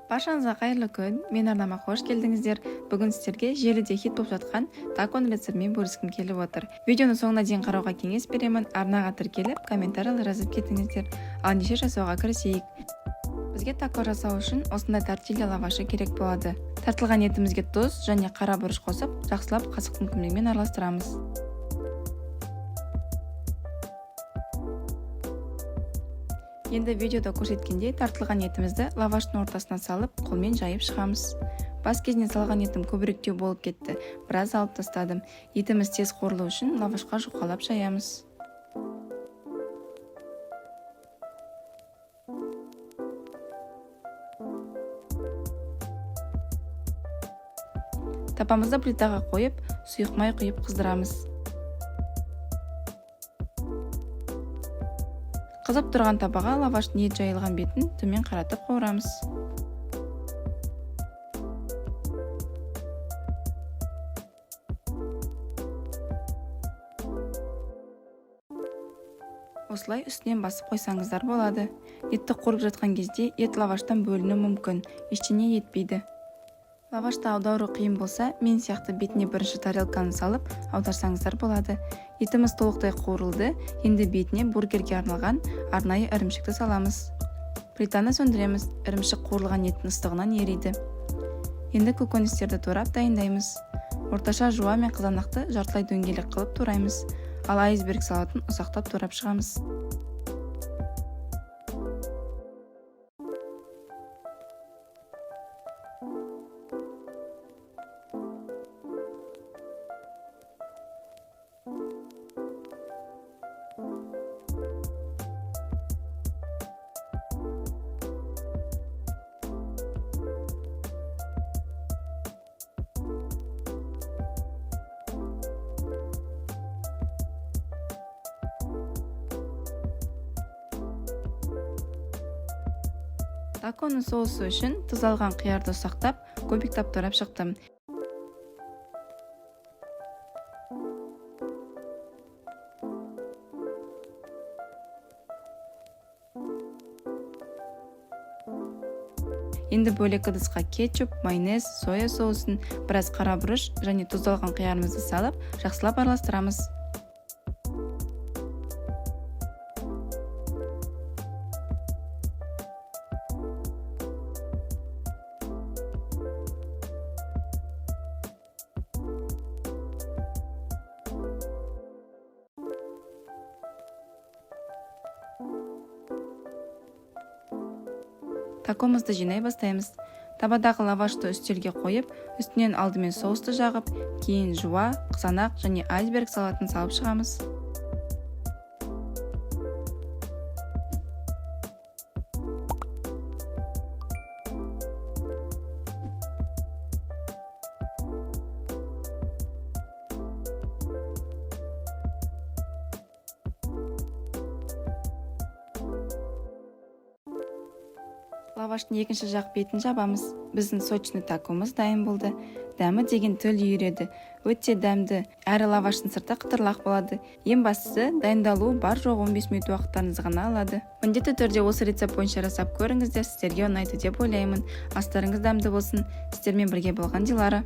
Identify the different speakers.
Speaker 1: Баршаңызға қайырлы күн! Мен арнама қош келдіңіздер. Бүгін сіздерге желіде хит болып жатқан таконың рецептімен бөліскім келіп отыр. Видеоны соңына дейін қарауға кеңес беремін. Арнаға тіркеліп, комментарийлер жазып кетіңіздер. Ал ендеше жасауға кірісейік. Бізге тако жасау үшін осындай тортилья лавашы керек болады. Тартылған етімізге тұз және қара бұрыш қосып, жақсылап қасықтың көмегімен араластырамыз. Енді видеода көрсеткендей тартылған етімізді лаваштың ортасына салып, қолмен жайып шығамыз. Бас кезінде салған етім көбіректеу болып кетті, біраз алып тастадым. Етіміз тез қуырылу үшін лавашқа жұқалап жаямыз. Табамызды плитаға қойып, сұйық май құйып қыздырамыз. Қызып тұрған табаға лаваштың ет жайылған бетін төмен қаратып қуырамыз. Осылай үстінен басып қойсаңыздар болады. Етті қуырып жатқан кезде ет лаваштан бөлінуі мүмкін, ештеңе етпейді. Лавашты аудару қиын болса, мен сияқты бетіне бірінші тарелканы салып, аударсаңыздар болады. Етіміз толықтай қуырылды, енді бетіне бургерге арналған арнайы ірімшікті саламыз. Плитаны сөндіреміз, ірімшік қуырылған еттің ыстығынан ериді. Енді көкөністерді турап дайындаймыз. Орташа жуа мен қызанақты жартылай дөңгелек қылып тураймыз, ал айсберг салатын ұсақтап турап шығамыз. Таконың соусы үшін тұз алған қиярды ұсақтап, кубиктап турап шықтым. Енді бөлек ыдысқа кетчуп, майонез, соя соусын, біраз қара бұрыш және тұздалған қиярымызды салып, жақсылап араластырамыз. Такомызды жинай бастаймыз. Табадағы лавашты үстелге қойып, үстінен алдымен соусты жағып, кейін жуа, қызанақ және айсберг салатын салып шығамыз. Лаваштың екінші жақ бетін жабамыз. Біздің сочный такомыз дайын болды. Дәмі деген тіл үйіреді. Өте дәмді. Әрі лаваштың сырты қытырлақ болады. Ең бастысы, дайындалуы бар жоғы 15 минут уақыттарыңызды ғана алады. Міндетті түрде осы рецепт бойынша жасап көріңіздер, сіздерге ұнайды деп ойлаймын. Астарыңыз дәмді болсын. Сіздермен бірге болған Дилара.